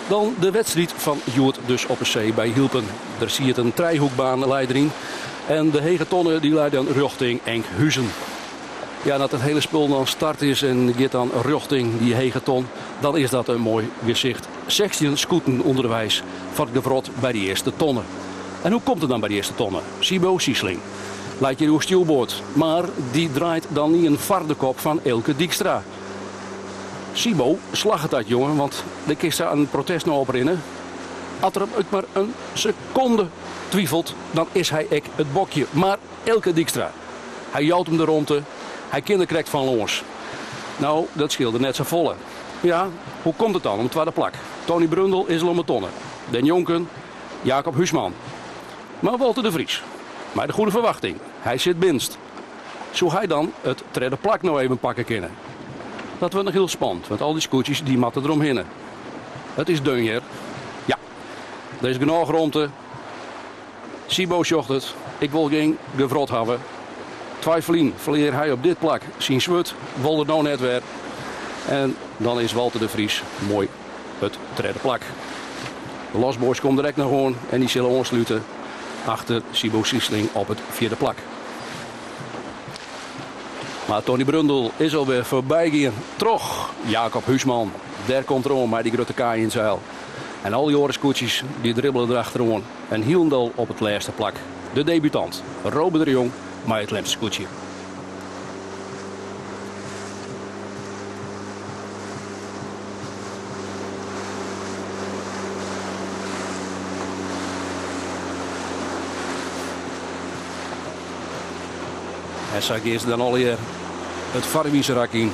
Dan de wedstriid fan hjoed dus op 'e see by Hylpen. Der siet in trijehoekbaan lei deryn en de hege tonne dy lei dan rjochting Enkhuzen. Ja, en as it hiele spul dan start is en giet dan rjochting dy hege ton, dan is dat in moai gesicht. 16 skûten ûnderweis foar it gewrot by de earste tonne. En hoe komt it dan by de earste tonne? Siebo Siesling leit hjir oer stjoerboard, mar dy draait dan ien foar de kop fan Eelke Dykstra. Siebo, slagget dat jonge, want dêr kinst sa in protest nei oprinne. As er ek mar in sekonde twifelt, dan is hy ek it bokje. Mar Eelke Dykstra, hy jout him de romte, hy kin der krekt fan lâns. No, dat skeelde net safolle. Ja, hoe komt it dan om it twadde plak? Tony Brundel is al om 'e tonne. Dêrnjonken Jacob Huisman. Mar Walter de Vries, mei de goede ferwachting, hy sit binst. Soe hy dan it tredde plak no even pakke kinne? Dat wurdt noch hiel spannend, want al dy skûtsjes dy moatte deromhinne. It is deun hjir. Ja, der is genôch romte. Siebo sjocht it, ik wol gjin gewrot hawwe. Twa jier ferlyn ferlear hy op dit plak syn swurd, wol er no net wer. En dan is Walter de Vries moai it tredde plak. De Lost Boys komme der ek noch oan en dy sille oanslute achter Siebo Siesling op it fjirde plak. Mar Tony Brundel is alwer foarby gien troch Jacob Huisman. Dêr komt er oan mei dy grutte kaai yn it seil. En al dy oare skûtsjes dy dribbele der achteroan en hielendal op it lêste plak de debutant Robert de Jong mei it Lemster skûtsje. En sa gean se dan allegear it farwizerak yn.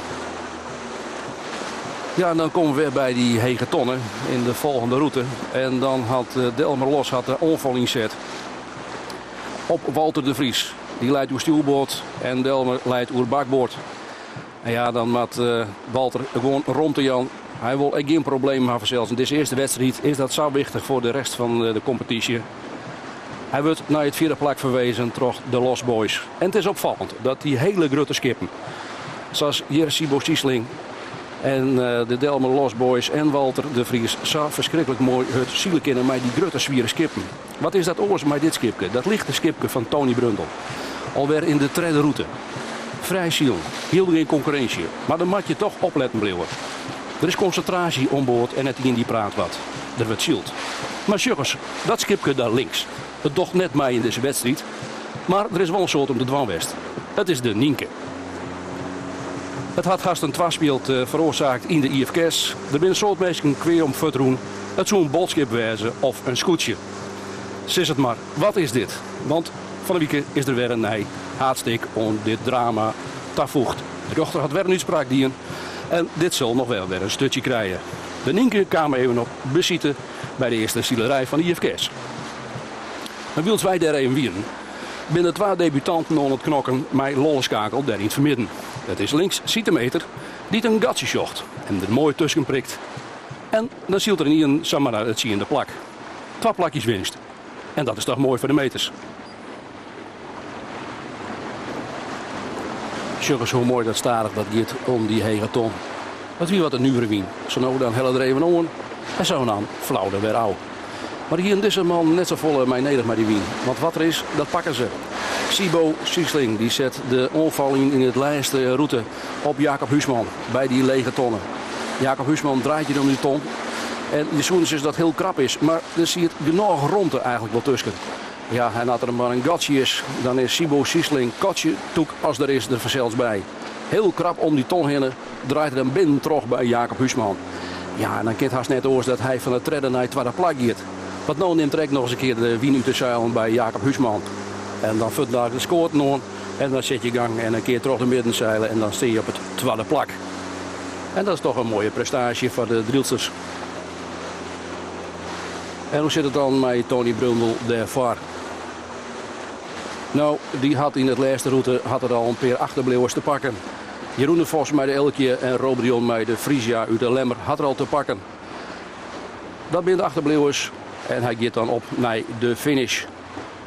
Ja, en dan komme we wer by dy hege tonne yn de folgjende rûte. En dan hat eh, Delmer Los hat de oanfal ynset op Walter de Vries. Dy leit oer stjoerboard en Delmer leit oer bakboard. En ja, dan moat eh, Walter gewoan romte jaan. Hy wol ek gjin problemen ha fansels. In dizze earste wedstriid is dat sa wichtich foar de rest fan eh, de kompetysje. Hy wurdt nei it fjirde plak ferwezen troch de Lost Boys. En it is opfallend dat dy hiele grutte skippen, sa as hjir Siebo Siesling en eh, de Delmer Lost Boys en Walter de Vries, sa ferskriklik moai hurd sile kinne mei dy grutte swiere skippen. Wat is dat oars mei dit skipke, dat lichte skipke fan Tony Brundel? Alwer yn de tredde rûte. Frij silen, hiel gjin konkurrinsje, mar dan moat je toch opletten bliuwe. Der is konsintraasje oan board en net ien dy praat wat. Der wurdt syld. Mar sjoch ris, dat skipke dêr links. It docht net mei yn dizze wedstriid, mar der is wol in soad om te dwaan west. It is de Nynke. It hat hast in twaspjalt feroarsaakt yn de IFKS. Der binne in soad minsken kwea om fuortrûn. It soe in boatskip wêze of in skûtsje. Sis it mar, wat is dit? Want fan 'e wike is der wer in nij haadstik oan dit drama tafoegd. De rjochter hat wer in útspraak dien en dit sil noch wel wer in sturtsje krije. De Nynke kaam even op besite by de earste silerij fan de IFKS. En wylst wy dêr even wienen, binne twa debutanten oan it knokken mei lolleskakel dêr yn it fermidden. It is links Sietemeter dy't in gatsje sjocht en der moai tusken prikt. En dan sylt er ynienen samar nei it tsiende plak. Twa plakjes winst. En dat is toch moai foar de meters. Sjoch ris hoe moai dat stadich dat giet om dy hege ton. Dat wie wat in nuvere wyn. Sa no dan helle der even oan en sa dan flau der wer ôf. Mar hienen dizze mannen net safolle mei nedich mei dy wyn. Want wat der is, dat pakke se. Siebo Siesling dy set de oanfal yn yn it lêste rûte op Jacob Huisman by dy lege tonne. Jacob Huisman draait hjir om dy ton. En je soene sizze dat hiel krap is, mar der siet genôch romte eigentlik wol tusken. Ja, en as der mar in gatsje is, dan is Siebo Siesling katsje tûk as der is der fansels by. Hiel krap om dy ton hinne draait er dan binnen troch by Jacob Huisman. Ja, en dan kin it hast net oars dat hy fan it tredde nei it twadde plak giet. Want no nimt er ek noch ris in kear de wyn út de seilen by Jacob Huisman. En dan fuort de skoaten oan en dan set je gang en in kear troch de midden seile en dan stean je op it twadde plak. En dat is toch in moaie prestaasje foar de Dryltsers. En hoe sit it dan mei Tony Brundel dêrfoar? No, dy hat yn it lêste rûte hat er al in pear achterbliuwers te pakken. Jeroen de Vos mei de Eelkje en Robert Jong mei de Frisia út de Lemmer hat er al te pakken. Dat binne de achterbliuwers en hy giet dan op nei de finish.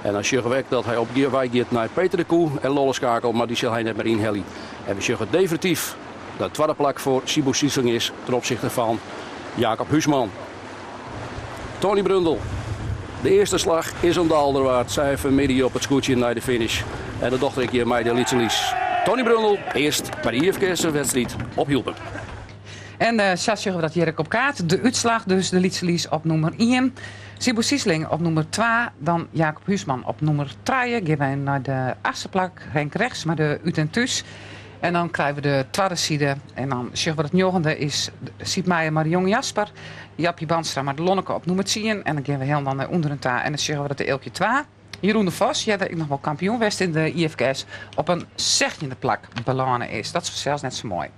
En dan sjogge we ek dat hy op wei giet nei Peter de Koe en Lolle Skakel, mar dy sil hy net mear ynhelje. En we sjogge definityf dat it twadde plak foar Siebo Siesling is ten opsichte fan Jacob Huisman. Tony Brundel. De earste slach is in daalder waard, sei fanmiddei op it skûtsje nei de finish. En dat docht er ek hjir mei de Lytse Lys. Tony Brundel earst by de IFKS-wedstriid op Hylpen. En sa sjogge we dat hjir ek op kaart. De útslach dus de Lytse Lys op nûmer ien. Siebo Siesling op nûmer twa. Dan Jacob Huisman op nûmer trije. Gean wy nei de achtste plak. Henk Rechts mei de Ut en Thús. En dan krije we de twadde side. En dan sjogge we dat njoggende is Siep Meijer mei de Jong Jasper. Jappie Bandstra mei de Lonneke op nûmer tsien. En dan gean we hielendal nei ûnderen ta. En dan sjogge we dat de Eelkje twa. Jeroen de Vos, earder ek noch wol kampioen west yn de IFKS, op in sechtjinde plak belâne is. Dat is fansels net sa moai.